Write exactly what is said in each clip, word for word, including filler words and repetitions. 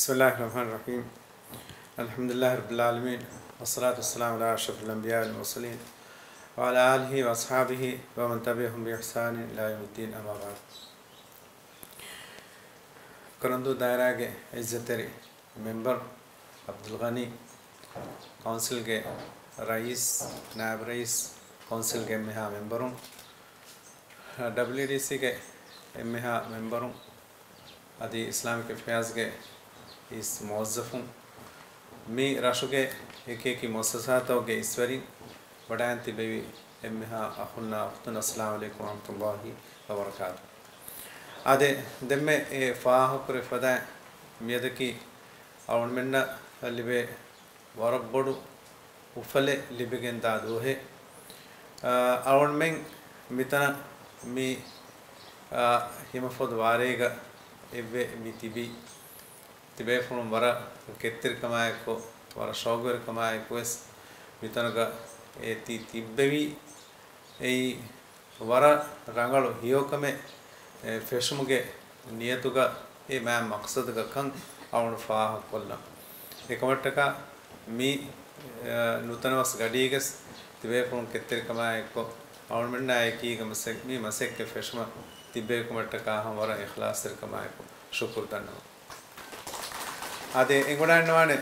بسم الله الرحمن الرحيم. الحمد لله رب العالمين، والصلاة والسلام على أشرف الأنبياء والمرسلين، وعلى آله وأصحابه ومن تبعهم بإحسان إلى يوم الدين، أما بعد. ކޮރޮންދޫ ދާއިރާގެ އިއްޒަތްތެރި މެމްބަރު އަބްދުލްޣަނީ، ކައުންސިލްގެ ރައީސް، ނާއިބު ރައީސް، ކައުންސިލްގެ އެންމެހާ މެމްބަރުން، ޑަބްލިއުޑީސީގެ އެންމެހާ މެމްބަރުން، އަދި އިސްލާމިކް އެފެއާޒްގެ އިސް މުވައްޒަފުން، މި ރަށުގެ އެކި އެކި މުއައްސަސާތަކުގެ އިސްވެރިން، ވަޑައިން ތިބެވި އެންމެހާ އަޚުންނާ އުޚްތުން، އައްސަލާމު ޢަލައިކުމް ވަރަޙްމަތުﷲ ވަބަރަކާތު. އާދެ، ދެންމެ އެ ފާހަގަކުރި ފަދައިން މިއަދަކީ އަޅުގަނޑުމެންނަށް ލިބޭ ވަރަށް ބޮޑު އުފަލެއް ލިބިގެންދާ ދުވަހެއް. އަ، އަޅުގަނޑުމެން މިތަނަށް މި، އަ، ހިމަފޮދު ވާރޭގަ އެއްވެ މި ތިބީ، ތިބޭފުޅުން ވަރަށް ކެތްތެރިކަމާއެކު، ވަރަށް ޝައުގުވެރިކަމާއެކު ވެސް މިތަނުގަ އޭތި ތިއްބެވީ. އެއީ ވަރަށް ރަނގަޅު ހެޔޮކަމެއް، އެ، ފެށުމުގެ ނިޔަތުގަ އެ މާތް މަޤްޞަދުގަ ކަން އަޅުގަނޑު ފާހަގަކޮށްލަން. އެކަމަށްޓަކާ މި، އެ، ނުތަނަވަސް ގަޑީގަސް ތިބޭފުޅުން ކެތްތެރިކަމާއެކު އަޅުގަނޑުމެންނާ އެކީގަ މަސެއް-، މި މަސައްކަތް ފެށުމަށް ތިއްބެވިކަމަށްޓަކާ ހަމަ ވަރަށް އިޚްލާޞްތެރިކަމާއެކު ޝުކުރު ދަންނަވަން. އާދެ، އެނގިވަޑައިގަންނަވާނެ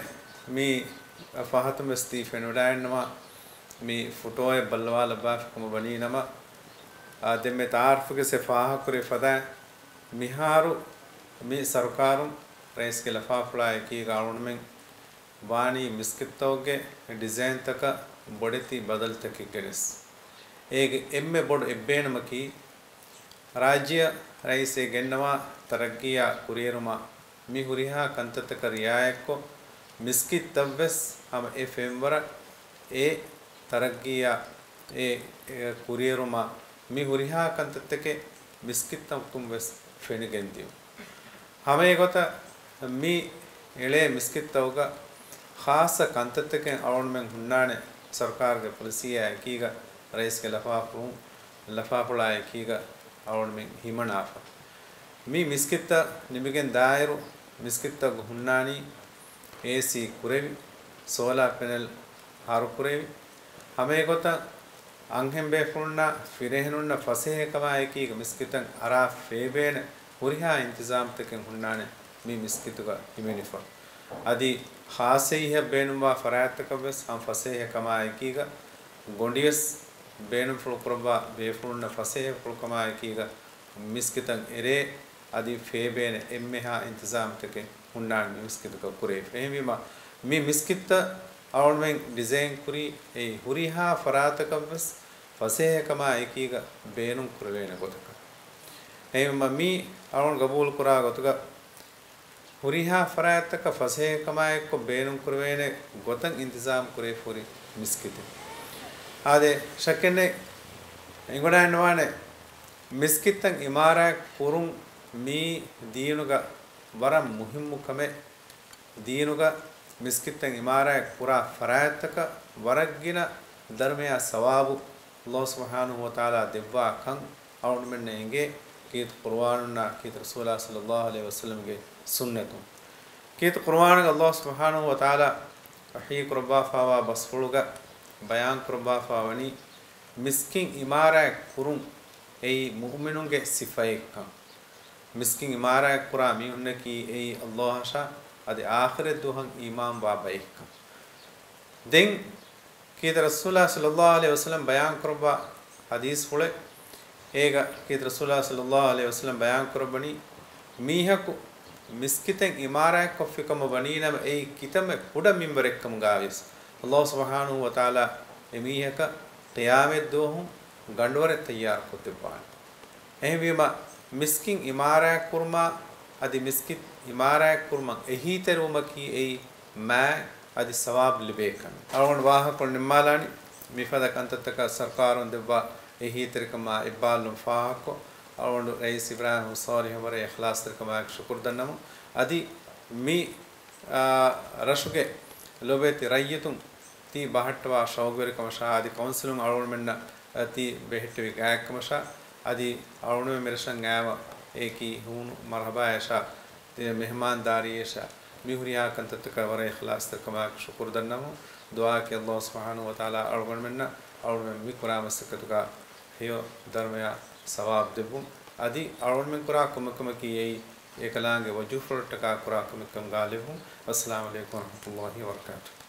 މި ފަހަތުން ވެސް ތި ފެނިވަޑައިގަންނަވާ މި ފޮޓޯއެއް ބައްލަވާލައްވާފިކަމަށް ވަނީ ނަމަ، އާ، ދެންމެ ތައާރަފުގެ ސެ ފާހަގަކުރި ފަދައިން މިހާރު މި ސަރުކާރުން ރައީސްގެ ލަފާފުޅާ އެކީގަ އަޅުގަނޑުމެން ވާނީ މިސްކިތްތަކުގެ ޑިޒައިންތަކަށް ބޮޑެތި ބަދަލުތަކެއް ގެނެސް. އޭގެ އެންމެ ބޮޑު އެއްބޭނުމަކީ، ރާއްޖެއަށް ރައީސް ގެންނަވާ ތަރައްގީއާ ކުރިއެރުމަށް މި ހުރިހާ ކަންތައްތަކަށް ރިއާޔަތްކޮށް، މިސްކިތްތައްވެސް ހަމަ އެ ފެންވަރަށް އެ ތަރައްގީއާ އެ، އެ ކުރިއެރުމަށް މި ހުރިހާ ކަންތައްތަކެއް މިސްކިތްތަކުން ވެސް ފެނިގެން ދިޔުން. ހަމައެގޮތަށް މި އެޅޭ މިސްކިތްތަކުގަ ޚާއްޞަ ކަންތައްތަކެއް އަޅުގަނޑުމެން ހުންނާނެ ސަރުކާރުގެ ޕޮލިސީއާ އެކީގަ ރައީސްގެ ލަފާފުޅު، ލަފާފުޅާ އެކީގަ އަޅުގަނޑުމެން ހިމަނާފަ. މި މިސްކިތްތައް ނިމިގެން ދާއިރު މިސްކިތްތަކުގަ ހުންނާނީ އޭސީ ކުރެވި، ސޯލާ ޕެނެލް ހަރުކުރެވި، ހަމައެގޮތަށް އަންހެންބޭފުޅުންނާ ފިރިހެނުންނަށް ފަސޭހަކަމާ އެކީގަ މިސްކިތަށް އަރާ ފޭބޭނެ ހުރިހާ އިންތިޒާމްތަކެއް ހުންނާނެ މި މިސްކިތުގަ ހިމެނިފަ. އަދި ޚާއްޞައިހަށް ބޭނުންވާ ފަރާތްތަކަށްވެސް ހަމަ ފަސޭހަކަމާ އެކީގަ ގޮނޑިވެސް ބޭނުންފުޅު ކުރައްވާ ބޭފުޅުންނަށް ފަސޭހަފުޅުކަމާ އެކީގަ މިސްކިތަށް އެރޭ އަދި ފޭބޭނެ އެންމެހާ އިންތިޒާމްތަކެއް ހުންނާނެ މި މިސްކިތުގަ ކުރެވިފަ. އެހެންވީމަ، މި މިސްކިތްތައް އަޅުގަނޑުމެން ޑިޒައިން ކުރީ އެއީ ހުރިހާ ފަރާތަކަށްވެސް ފަސޭހަކަމާ އެކީގަ ބޭނުން ކުރެވޭނެ ގޮތަކަށް. އެހެންވީމަ، މި އަޅުގަނޑު ގަބޫލު ކުރާ ގޮތުގަ ހުރިހާ ފަރާތްތަކަށް ފަސޭހަކަމާއެއްކޮށް ބޭނުން ކުރެވޭނެ ގޮތަށް އިންތިޒާމް ކުރެވިފަ ހުރި މިސްކިތެއް. އާދެ، ޝައްކެއްނެތް، އެނގިވަޑައިގަންނަވާނެ މިސްކިތްތައް އިމާރާތް ކުރުން މީ ދީނުގަ ވަރަށް މުހިއްމު ކަމެއް. ދީނުގަ މިސްކިތްތައް އިމާރާތް ކުރާ ފަރާތްތަކަށް ވަރަށް ގިނަ ދަރުމަޔާ ސަވާބު ﷲ ސުބްޙާނަހޫ ވަތަޢާލާ ދެއްވާ ކަން އަޅުގަނޑުމެންނަށް އެނގޭ ކީރިތި ޤުރުއާނުންނާ ކީރިތި ރަސޫލާ ޞައްލައްލާހު ޢަލައިހި ވަސައްލަމްގެ ސުންނަތުން. ކީރިތި ޤުރުއާނުގަ ﷲ ސުބްޙާނަހޫ ވަތަޢާލާ ވަޙީ ކުރައްވާފައިވާ ބަސްފުޅުގަ ބަޔާން ކުރައްވާފައި ވަނީ، މިސްކިތް އިމާރާތް ކުރުން އެއީ މުއުމިނުންގެ ސިފައެއްކަން. މިސްކިތް އިމާރާތް ކުރާ މީހުންނަކީ އެއީ ﷲ އަށާ އަދި އާޚިރަތް ދުވަހަށް އީމާންވާ ބައެއްކަން. ދެން ކީރިތި ރަސޫލާ ޞައްލައްލާހު ޢަލައިހި ވަސައްލަމް ބަޔާން ކުރައްވާ ޙަދީޘްފުޅެއް، އޭގަ ކީރިތި ރަސޫލާ ޞައްލައްލާހު ޢަލައިހި ވަސައްލަމް ބަޔާން ކުރައްވަނީ، މީހަކު މިސްކިތެއް އިމާރާތްކޮށްފި ކަމަށް ވަނީނަމަ، އެއީ ކިތަންމެ ކުޑަ މިންވަރެއްކަމުގައިވިޔަސް، ﷲ ސުބްޙާނަހޫ ވަތަޢާލާ އެމީހަކަށް ޤިޔާމަތްދުވަހު ގަނޑުވަރެއް ތައްޔާރުކޮށްދެއްވާނެ. އެހެންވީމަ، މިސްކިތް އިމާރާތްކުރުމާ އަދި މިސްކިތް އިމާރާތްކުރުމަށް އެހީތެރިވުމަކީ އެއީ މާތް އަދި ސަވާބު ލިބޭ ކަމެއް. އަޅުގަނޑު ވާހަކަކޮޅު ނިންމާލާނީ، މިފަދަ ކަންތައްތަކަށް ސަރުކާރުން ދެއްވާ އެހީތެރިކަމާ އެއްބާއްލުން ފާހަގަކޮށް، އަޅުގަނޑު ރައީސް އިބްރާހިމް ޞާލިޙަށް ވަރަށް އިޚްލާޞްތެރިކަމާއެކު ޝުކުރު ދަންނަމުން، އަދި މި، އާ، ރަށުގެ ލޮބުވެތި ރައްޔިތުން ތި ބަހައްޓަވާ ޝައުގުވެރިކަމަށާ އަދި ކައުންސިލުން އަޅުގަނޑުމެންނަށް ތި ބެހެއްޓެވި ގާތްކަމަށާ އަދި އަޅުގަނޑުމެން މިރަށަށް އައިމަ އެކީ ހޫނު މަރުޙަބާއަށާ ތި މެހެމާންދާރީއަށާ މި ހުރިހާ ކަންތައްތަކަށް ވަރަށް އިޚްލާޞްތެރިކަމާއެކު ޝުކުރު ދަންނަމުން. ދުޢާއަކީ ﷲ ސުބްޙާނަހޫ ވަތަޢާލާ އަޅުގަނޑުމެންނަށް އަޅުގަނޑުމެން މި ކުރާ މަސައްކަތުގަ ހެޔޮ ދަރުމަޔާ ސަވާބު ދެއްވުން. އަދި އަޅުގަނޑުމެން ކުރާ ކުރިމަގުކަމަކީ އެއީ އެކަލާނގެ ވަޖްހުފުޅަށްޓަކާ ކުރާ ކުރިމަގުކަމުގަ ލެއްވުން. އައްސަލާމު ޢަލައިކުމް ވަރަޙްމަތުﷲ ވަބަރަކާތުހު.